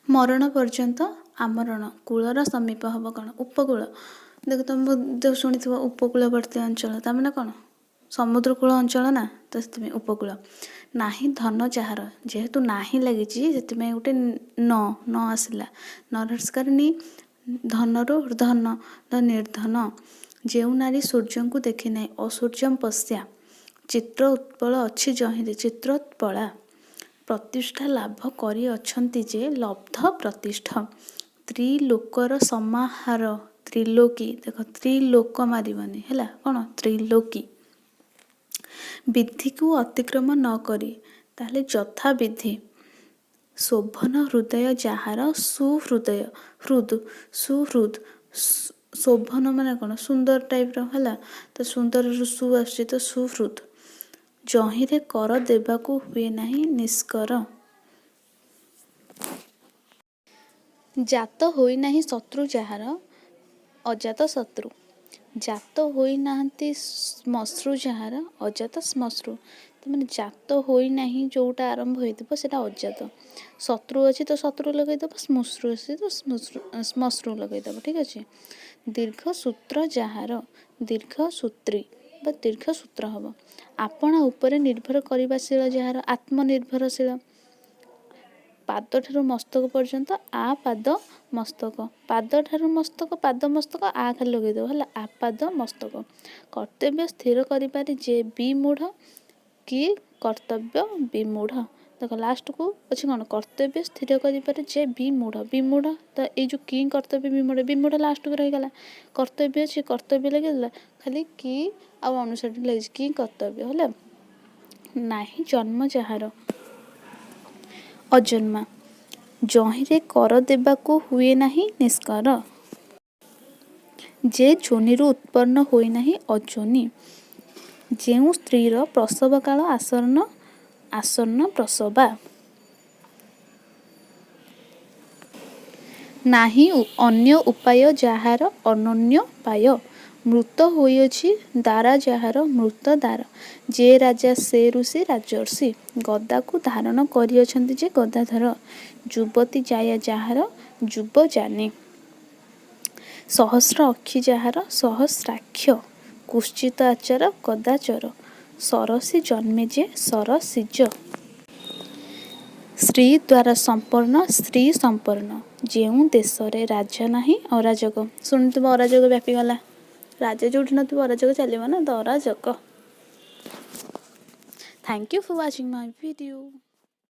ମରଣ ପର୍ଯ୍ୟନ୍ତ ଆମରଣ। କୂଳର ସମୀପ ହେବ କ'ଣ? ଉପକୂଳ। ଦେଖ, ତମେ ଯୋଉ ଶୁଣିଥିବ ଉପକୂଳବର୍ତ୍ତୀ ଅଞ୍ଚଳ, ତା ମାନେ କ'ଣ? ସମୁଦ୍ର କୂଳ ଅଞ୍ଚଳ ନା, ତ ସେଥିପାଇଁ ଉପକୂଳ। ନାହିଁ ଧନ ଯାହାର, ଯେହେତୁ ନାହିଁ ଲାଗିଛି, ସେଥିପାଇଁ ଗୋଟେ ନ ନ ଆସିଲା। ନରସ୍କାର ନି, ଧନରୁ ଧନ, ତ ନିର୍ଧନ। ଯେଉଁ ନାରୀ ସୂର୍ଯ୍ୟଙ୍କୁ ଦେଖି ନାହିଁ, ଅସୂର୍ଯ୍ୟಂ ପଶ୍ୟା। ଚିତ୍ର ଉତ୍ପଳ ଅଛି ଯହିଁରେ, ଚିତ୍ରୋତ୍ପଳା। ପ୍ରତିଷ୍ଠା ଲାଭ କରିଅଛନ୍ତି ଯେ, ଲବ୍ଧ ପ୍ରତିଷ୍ଠ। ତ୍ରିଲୋକର ସମାହାର, ତ୍ରିଲୋକୀ। ଦେଖ, ତ୍ରିଲୋକ ମାରିବନି, ହେଲା କ'ଣ? ତ୍ରିଲୋକୀ। ବିଧିକୁ ଅତିକ୍ରମ ନ କରି, ତାହେଲେ ଯଥାବିଧି। ଶୋଭନ ହୃଦୟ ଯାହାର, ସୁହୃଦୟ, ହୃଦ୍, ସୁହୃଦ୍। ଶୋଭନ ମାନେ କ'ଣ? ସୁନ୍ଦର ଟାଇପ୍ର, ହେଲା ତ? ସୁନ୍ଦରରୁ ସୁ ଆସୁଛି, ତ ସୁହୃଦ୍। ଯହିଁରେ କର ଦେବାକୁ ହୁଏ ନାହିଁ, ନିଷ୍କର। ଜାତ ହୋଇନାହିଁ ଶତ୍ରୁ ଯାହାର, ଅଜାତ ଶତ୍ରୁ। ଜାତ ହୋଇନାହାନ୍ତି ଶ୍ମଶ୍ରୁ ଯାହାର, ଅଜାତ ଶ୍ମଶ୍ରୁ। ତ ମାନେ ଜାତ ହୋଇନାହିଁ ଯେଉଁଟା ଆରମ୍ଭ ହୋଇଥିବ, ସେଇଟା ଅଜାତ। ଶତ୍ରୁ ଅଛି ତ ଶତ୍ରୁ ଲଗେଇଦେବ, ଶ୍ମଶ୍ରୁ ଅଛି ତ ଶ୍ମଶ୍ରୁ ଲଗେଇଦେବ। ଠିକ୍ ଅଛି। ଦୀର୍ଘ ସୂତ୍ର ଯାହାର, ଦୀର୍ଘସୂତ୍ରୀ ବା ଦୀର୍ଘସୂତ୍ର ହେବ। ଆପଣା ଉପରେ ନିର୍ଭର କରିବା ଶୀଳ ଯାହାର, ଆତ୍ମନିର୍ଭରଶୀଳ। ପାଦଠାରୁ ମସ୍ତକ ପର୍ଯ୍ୟନ୍ତ, ଆ ପାଦ ମସ୍ତକ। ପାଦଠାରୁ ମସ୍ତକ, ପାଦ ମସ୍ତକ, ଆ ଖାଲି ଲଗେଇଦେବ, ହେଲା ଆପାଦ ମସ୍ତକ। କର୍ତ୍ତବ୍ୟ ସ୍ଥିର କରିବାରେ ଯେ ବିମୂଢ଼, କି କର୍ତ୍ତବ୍ୟ ବିମୂଢ଼। ଦେଖ, ଲାଷ୍ଟକୁ ଅଛି କ'ଣ? କର୍ତ୍ତବ୍ୟ ସ୍ଥିର କରିବାରେ ଯେ ବିମୂଢ଼, ବିମୂଢ଼। ତ ଏଇ ଯେଉଁ କି କର୍ତ୍ତବ୍ୟ ବିମୂଢ଼, ବିମୂଢ଼ ଲାଷ୍ଟକୁ ରହିଗଲା। କର୍ତ୍ତବ୍ୟ ଅଛି, କର୍ତ୍ତବ୍ୟ ଲାଗିଗଲା, ଖାଲି କି ଆଉ ଅନୁସାରେ ଲାଗିଛି, କି କର୍ତ୍ତବ୍ୟ ହେଲା। ନାହିଁ ଜନ୍ମ ଯାହାର, ଅଜନ୍ମା। ଯହିଁରେ କର ଦେବାକୁ ହୁଏ ନାହିଁ, ନିଷ୍କର। ଯେ ଯୋନିରୁ ଉତ୍ପନ୍ନ ହୋଇନାହିଁ, ଅଯୋନି। ଯେଉଁ ସ୍ତ୍ରୀର ପ୍ରସବ କାଳ ଆସନ୍ନ, ଆସନ୍ନ ପ୍ରସବା। ନାହିଁ ଅନ୍ୟ ଉପାୟ ଯାହାର, ଅନନ୍ୟୋପାୟ। ମୃତ ହୋଇଅଛି ଦାରା ଯାହାର, ମୃତଦାର। ଯେ ରାଜା ସେ ଋଷି, ରାଜର୍ଷି। ଗଦାକୁ ଧାରଣ କରିଅଛନ୍ତି ଯେ, ଗଦାଧର। ଯୁବତୀ ଜାୟା ଯାହାର, ଯୁବଯାନୀ। ସହସ୍ର ଅକ୍ଷି ଯାହାର, ସହସ୍ରାକ୍ଷ। କୁତ୍ସିତ ଆଚାର, କଦାଚର। ସରସୀ ଜନ୍ମେ ଯେ, ସରସିଜ। ଶ୍ରୀ ଦ୍ୱାରା ସମ୍ପନ୍ନ, ଶ୍ରୀ ସମ୍ପନ୍ନ। ଯେଉଁ ଦେଶରେ ରାଜା ନାହିଁ, ଅରାଜକ। ଶୁଣିଥିବ, ଅରାଜକ ବ୍ୟାପିଗଲା। ରାଜା ଯେଉଁଠି ନଥିବ, ଅରାଜକ ଚାଲିବ ନା, ତ ଅରାଜକ। Thank you for watching my video.